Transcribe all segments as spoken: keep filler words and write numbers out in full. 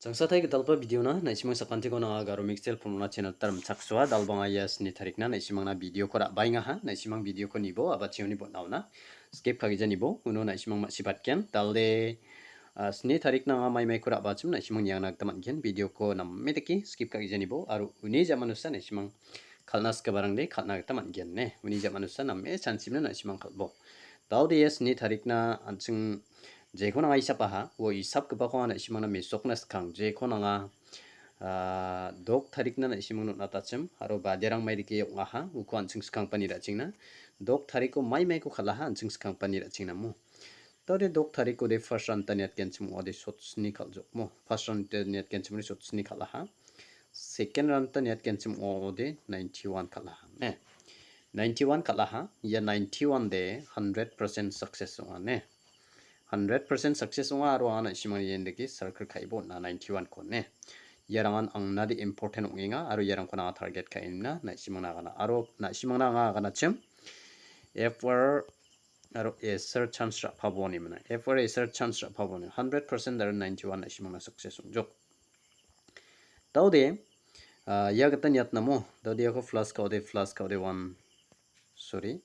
Jangsatai gitalgipa videona na·simang sakantiko nanga Garo Mixel Purona channel-ta rimchaksoa. Dalbanga ia sni tarikna na·simangna videoko ra·baengaha. Na·simang videoko nibo abachioni botnaona skip ka·gijanibo uno na·simang ma·sibatgen. Dalde, ah, sni tarikna anga mai maiko ra·bachim na·simang niangna gita man·gen. Videoko name dake skip ka·gijanibo aro uni jamanusa na·simang kal·na sigiparangde kal·na gita man·gen ne. Uni jamanusa name chanchimna na·simang kal·bo. Dalde ia sni tarikna an·ching jekon anga isapaha, ua isapgipako anga na·simangna mesokna skang. Jekon anga, ah, dok tarikna na·simang on·atachim, aro badirang mai dake ong·aha, uko an·ching skangpani ra·chingna. Dok tariko mai maiko kal·aha, an·ching skangpani ra·chingnamo. Dalde dok tarikode first ranta niatgenchim ong·ode sotsni kal·jokmo. First ranta niatgenchimode sotsni kal·aha. Second ranta niatgenchim ong·ode ninety-one kal·aha ne. Ninety-one kal·aha. Ia ninety-one de hundred percent success ong·a ne. Hundred percent success ong·a aro anga na·simang ian dake circle ka·ibo on·a ninety-one ko ne. Iarangan angnade important ong·enga aro iarangkon anga target ka·enna na·simangna agana. Aro na·simangna anga aganachim F R aro S R chance ra·pabo ine mina. F R S R chance ra·pabo ine. Hundred percent aro ninety-one na·simangna success ong·jok. Dalde, ah, ia gita niatnamo. Dalde iako plus ka·ode, plus ka·ode one. Sorry.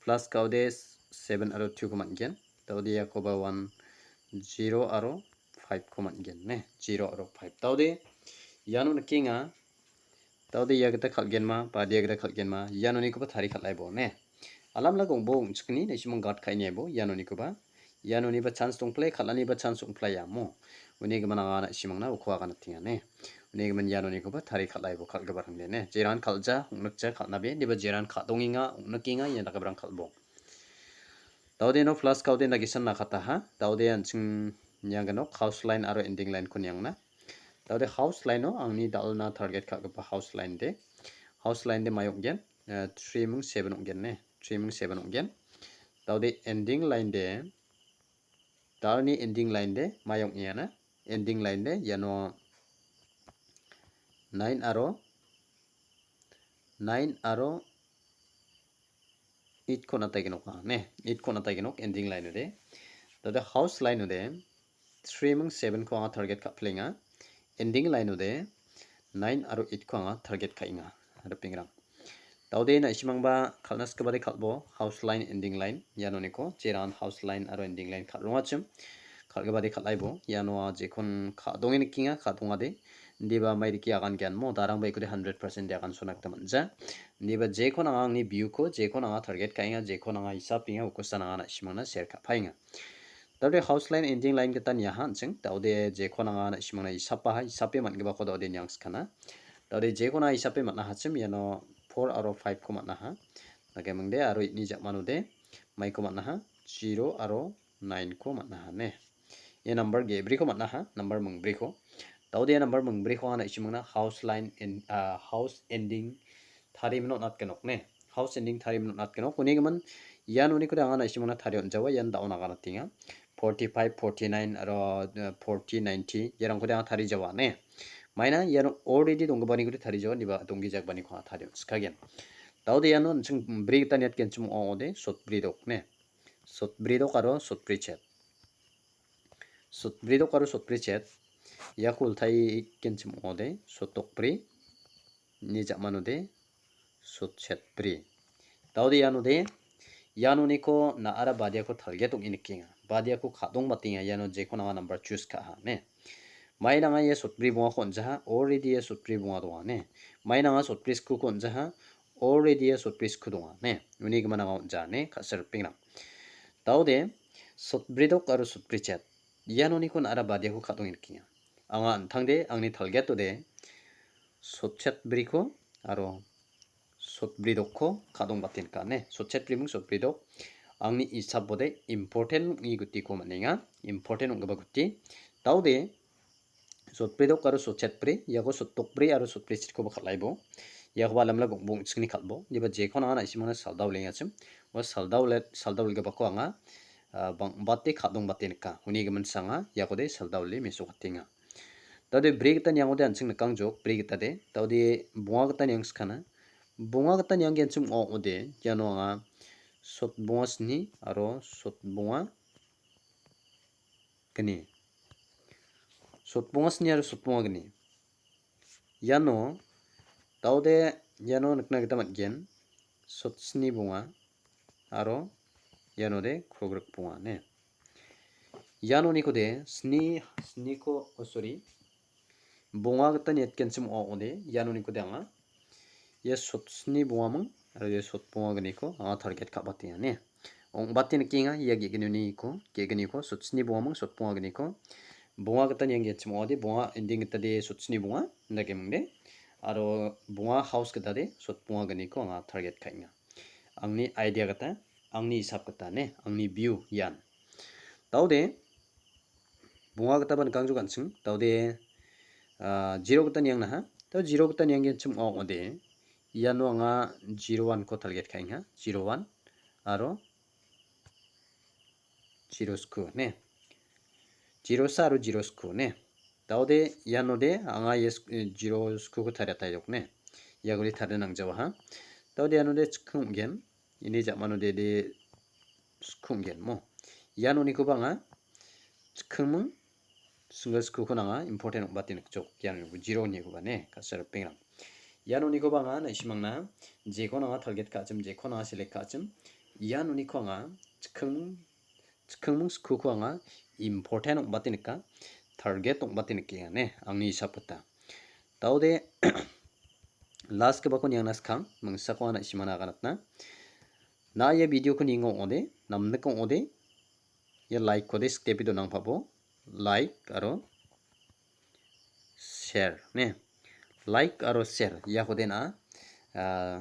Plus ka·ode seven aro two ko man·gen. Dalde iakoba one, zero aro five ko man·gen ne. Zero aro five. Dalde iano nikenga. Dalde ia gita kal·genma, badia gita kal·genma, ianonikoba tari kal·aibo ne. Alamla gongbo ong·chikni, na·simang guard ka·eniaibo, ianonikoba. Ianoniba chance dongplai, kal·aniba chance ong·plai amo. Uni gimin anga na·simangna uko aganatenga ne. Uni gimin ianonikoba tari kal·aibo kal·giparangde ne. Jeran kal·ja, ong·nikja, kal·nabe, indiba jeran ka·dongenga, ong·nikenga, ian dakgiparang kal·bo. Dalde no plus ka·ode nagisan nakataha. Dalde an·ching niangenok house line aro ending line ko niangna. Dalde house line o angni dal·na target ka·gipa house line de. House line de mai ong·gen, eh, three ming seven ong·gen ne. Three ming seven ong·gen. Dalde ending line de, dalni ending line de mai ong·enga na. Ending line de iano nine aro, nine aro eight ko on·ataigenok ne. Eight ko on·ataigenok ending line ode. Dalde house line ode three ming seven ko anga target ka·pilenga. Ending line ode nine aro eight ko anga target ka·enga. Ripengrang. Dalde na·simangba kal·na sikgipade kal·bo house line ending line. Ianoniko jeran house line aro ending line kal·rongachim. Kal·gipade kal·aibo. Iano jekon ka·donge nikenga, ka·dongade. Indiba mai dike agan gen mo, darangba ikode hundred percent de agan sona gita man·ja. Indiba jekon anga angni view ko, jekon anga target ka·enga, jekon anga hisapenga, uko san anga na·simangna share ka·paenga. Dalde house line ending line gita niaha an·ching. Dalde jekon anga na·simangna hisapaha, hisape man·gipako dalde niangskana. Dalde jekon anga hisape man·ahachim iano four aro five ko man·aha. Dake mingde aro ini ja·manode maiko man·aha, zero aro nine ko man·aha ne. Ia number ge·briko man·aha, number mingbriko. Dalde ia number mingbriko anga na·simangna house line en-, ah, house ending tarimin on·atgenok ne. House ending tarimin on·atgenok. Uni gimin ian unikode anga na·simangna tarie on·jawa, ian da·on aganatenga. Forty-five, forty-nine aro, eh, forty, ninety iarangkode anga tarijawa ne. Maina iano already donggipanikode tarijawa, indiba donggijagipaniko anga tarie on·sikagen. Dalde iano an·ching bri gita niatgenchim ong·ode sotbri dok ne. Sotbri dok aro sotbri chet. Sotbri dok aro sotbri chet. Iako ultai genchim ong·ode sotdokbri. Ni ja·manode sotchetbri. Dalde ianode, ianoniko na·ara badiako target ong·e nikenga. Badiako ka·dongbatenga, iano jekon anga number choose ka·aha ne. Mainanga ia sotbri bongako on·jaha, already ia sotbri bonga donga ne. Mainanga sotbri skuko on·jaha, already ia sotbri sku donga ne. Uni gimin anga on·ja ne, ka·sal ripengrang. Dalde, sotbri dok aro sotbri chet. Ianoniko na·ara badiako ka·donge nikenga. Anga an·tangde angni target ode sotchetbriko aro sotbri dokko ka·dongbate nika ne. Sotchetbri ming sotbri dok. Angni isapode important ong·e gutiko man·enga. Important ong·gipa guti. Dalde sotbri dok aro sotchetbri, iako sotdokbri aro sotbri chetkoba kal·aibo. Iakoba alamla gong·, bongchikni kal·bo. Indiba jekon anga na·simangna saldaolengachim. Ua saldaole-, saldaolgipako anga, ah, bang·bate ka·dongbate nika. Uni gimin sanga iakode saldaole mesokatenga. Dalde bri gita niangode an·ching nikangjok, bri gitade. Dalde bonga gita niangskana. Bonga gita nianggenchim ong·ode, iano anga sotbonga sni aro sotbonga gni. Sotbonga sni aro sotbonga gni. Iano, daode iano nikna gita man·gen, sotsni bonga aro ianode kogrik bonga ine. Ianonikode sni, sniko, oh, sorry, bonga gita niatgenchim ong·a ong·ode, ianonikode anga ia sotsni bongaming aro ia sotbonga gniko anga target ka·batenga ine. Ong·bate nikenga ia ge·gniko, ge·gniko, sotsni bongaming, sotbonga gniko. Bonga gita niangenchim ong·ode, bonga ending gitade sotsni bonga, indake mingde. Aro bonga house gitade sotbonga gniko anga target ka·enga. Angni idea gita, angni hisap gita ine, angni view ian. Daode, bonga gitaba nikangjok an·ching. Daode, ah, zero gita niangnaha. Dao zero gita nianggenchim ong·ode, iano anga zero one-ko target ka·enga. Zero one aro zero sku ine. Zero sa aro zero sku ine. Daode ianode anga ia sk-, eh, zero skuko tariataijok ine. Iagole tarie nangjawaha. Daode ianode chikking ong·gen. Ini ja·manode de sku ong·gen mo. Ianonikoba anga chikkingming single skuko nanga important ong·bate nikjok. Ianoniko zero onikoba ine, ka·sara ripengrang. Ianonikoba anga na·simangna jeko nanga target ka·achim, jeko nanga select ka·achim. Ianoniko anga chikkingming, chikkingming skuko anga important ong·bate nika, target ong·bate nikenga ine, angni hisap gita. Daode last gipako niangna skang, mingsako anga na·simangna aganatna. Na ia video-ko nienga ong·ode, namnik ong·ode, ia like-kode sikepe donangpabo, like aro share ine. Like aro share, iakode na, ah,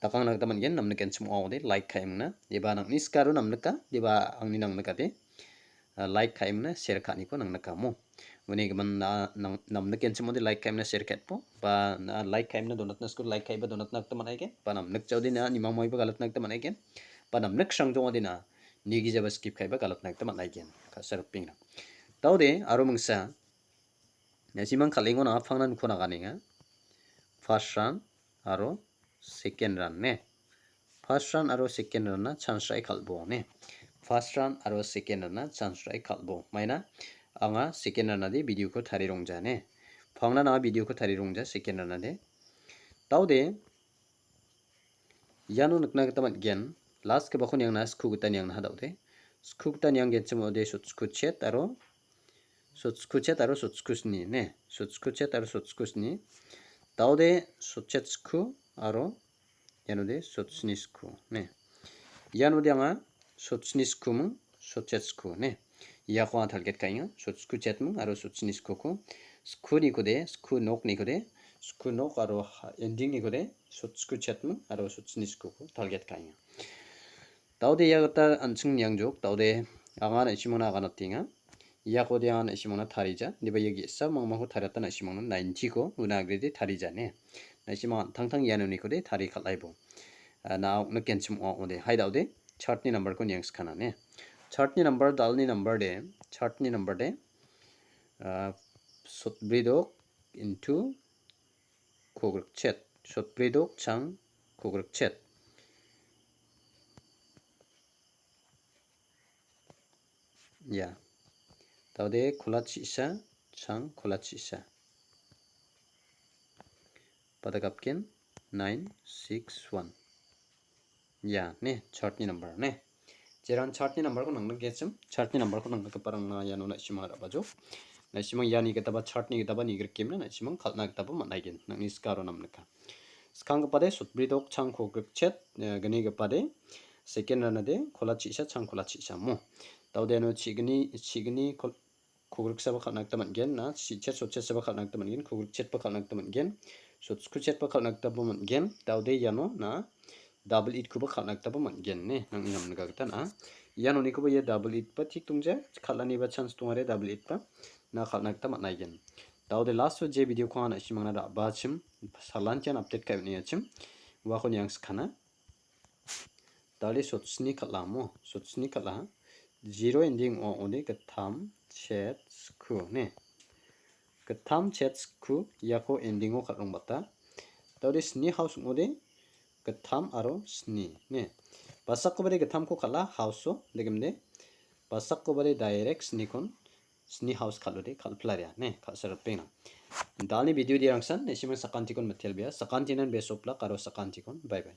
dakangna gita man·gen, namnikgenchim ong·a ong·ode, like ka·emingna. Deba nang·ni skaro namnika, deba angni nangnikade, ah, like ka·emingna, share ka·aniko nangnikamo. Uni gimin na nang-, namnikgenchim ong·ode like ka·emingna, share ka·etbo, ba na like ka·emingna donatna skul, like ka·eba donatna gita man·aigen, ba namnikjaode na nimang maiba galatna gita man·aigen, ba namnik srangjong ong·ode na nigijaba skip ka·eba galatna gita man·aigen, ka·sara ripengrang. Daode, aro mingsa, na·simang kal·engon anga pangna niko naganenga. First round aro second round ine. First round aro second round-na chance ra·e kal·bo ine. First round aro second round-na chance ra·e kal·bo. Maina anga second round-nade video-ko tarie rongja ine. Pangna anga video-ko tarie rongja second round-nade. Daode iano nikna gita man·gen, last gipako niangna sku gita niangna daode. Sku gita nianggenchim ong·ode sotsku chet aro, sotsku chet aro sotsku sni ine. Sotsku chet aro sotsku sni. Daode sotchet sku aro ianode sotsni sku ine. Ianode anga sotsni skuming, sotchet sku ine. Iako anga target ka·enga, sotsku chetming aro sotsni skuko. Skunikode, sku noknikode, sku nok aro ha-, ending-nikode, sotsku chetming aro sotsni skuko target ka·enga. Daode ia gita an·ching niangjok, daode anga na·simangna aganatenga. Iakode anga na·simangna tarija, indiba ia ge·sa mangmangko tariata na·simangna ninety-ko una agrede tarija ine. Na·simang an·tangtang ianonikode tarie kal·aibo. Ah, na·a oknikgenchim ong·a ong·ode. Hai daode, chart-ni number-ko niangskana ine. Chart-ni number, dal·ni number de, chart-ni number de, ah, sotbridok into kogrikchet. Sotbridok chang kogrikchet. Ia. Daode kolat chi·sa, chang kolat chi·sa. Pada gapgen nine six one. Ia, ne, chart-ni number, ne. Jeran chart-ni number-ko nangnikgenchim, chart-ni number-ko nangnikgiparangna iano na·simang ra·bajo. Na·simang iani gitaba chart-ni gitaba nigrikemna na·simang kal·na gitaba man·aigen. Nangni skaro namnika. Skanggipade sotbridok chang kogrikchet, eh, gnigipade second round-ode kolat chi·sa chang kolat chi·sa mo. Daode iano chigni, chigni kol-, kogriksaba kal·na gita man·gen, na, chichet sotchetba kal·na gita man·gen, kogrikchetba kal·na gita man·gen, sotskuchetba kal·na gitaba man·gen, daode iano, na, double eight-koba kal·na gitaba man·gen, ne, nangni namnika gita, na. Ianonikoba ia double eight-ba tik dongja, kal·aniba chance dongare double eight-ba, na, kal·na gita man·aigen. Daode last-o je video-ko anga na·simangna ra·bachim, salantian update ka·e on·engachim, uako niangskana. Dal·e sotsni kal·amo, sotsni kal·a. Zero ending ong·a, ong·ode gittam, chet, sku, ne. Gittam, chet, sku, iako ending-o kal·rongbata. Daode sni house ong·ode gittam aro sni, ne. Basakobade gittamko kal·a, house-o, degimde. Basakobade direct snikon sni house kal·ode kal·pilaria ne, kal·saripenga. Dalni video dirangsan, nesimang sakantikon mitelbea, sakantinan besoplak aro sakantikon. Bye bye.